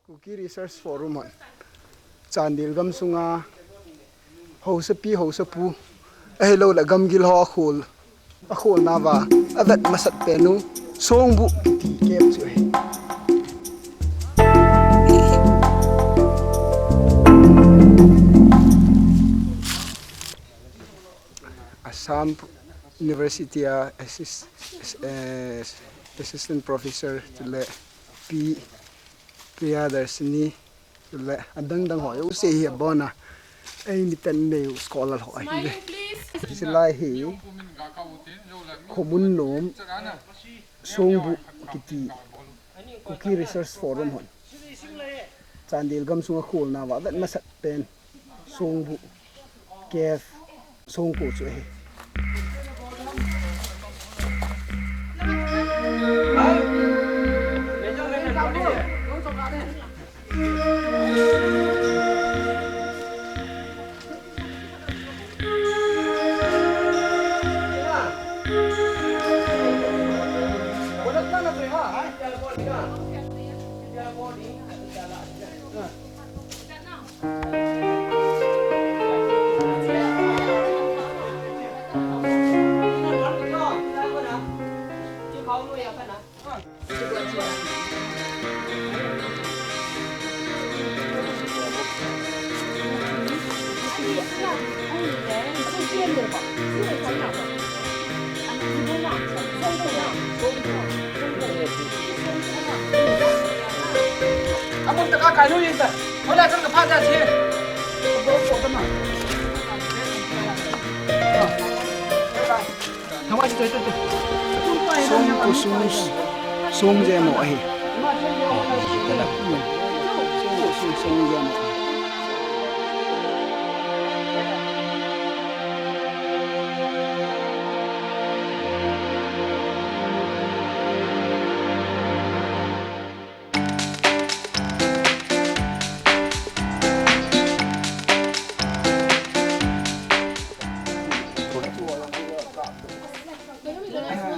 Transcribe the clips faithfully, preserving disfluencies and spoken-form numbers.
Kuki Research Forum hon Chandel gamsunga hausapi, hausapu, ahilouleh gamgil ho akhol, akholnauva avet masat pen u Songbuh kiti camp chu ahi. Assam University a assist, eh, Assistant Professor chule Pi Priyadarshini, chule adang dang ho jouse hi abona. Eini ten neiu scholar ho ahi. Smiling, please. Hiche lai hi khomun nom Songbuh kiti Kuki Research Forum hon Chandel gamsunga kholnauva avet masat pen Songbuh cave, songko chu ahi. Amun taka kai nu yin ta. Hola kan ka pha ta che. Songko song, song jemo ahi. Songko song, song jemo ahi.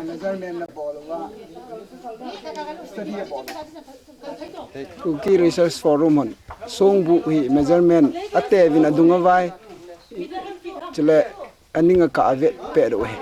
Measurement na bol uva, study abol. Kuki Research Forum hon Songbuh hi measurement ateuvin adung avai, chule aning a ka avet peh u ahi.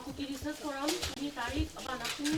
Kuki Research Forum, ini tarik, apa, nak ni?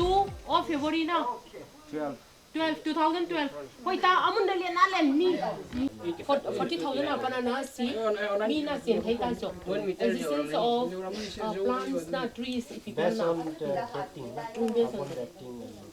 Two of February na. Twelve. Twelve, two thousand twelve. Hoita, amun na len, na len, mi. Forty thousand a pana na si. Mi na sin, hoita so. Existence of, uh, plants na, trees, if you Based wanna. On the dating. Mm, based on Upon the dating.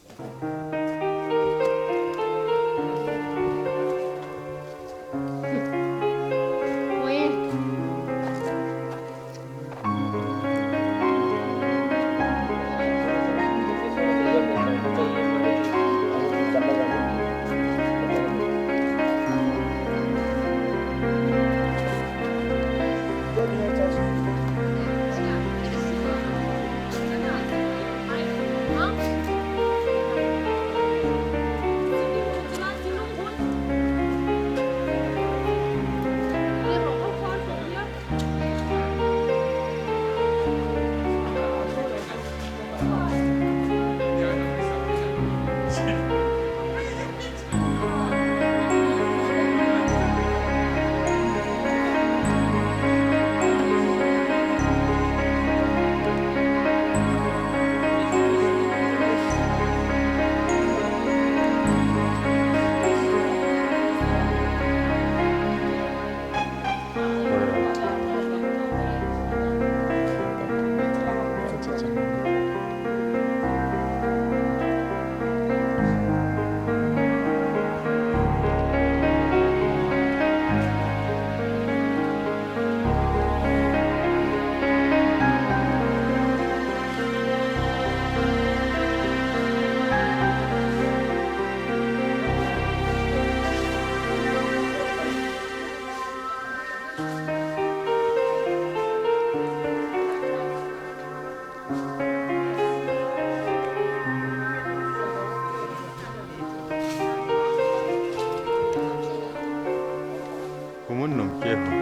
Kumun nung ke ho.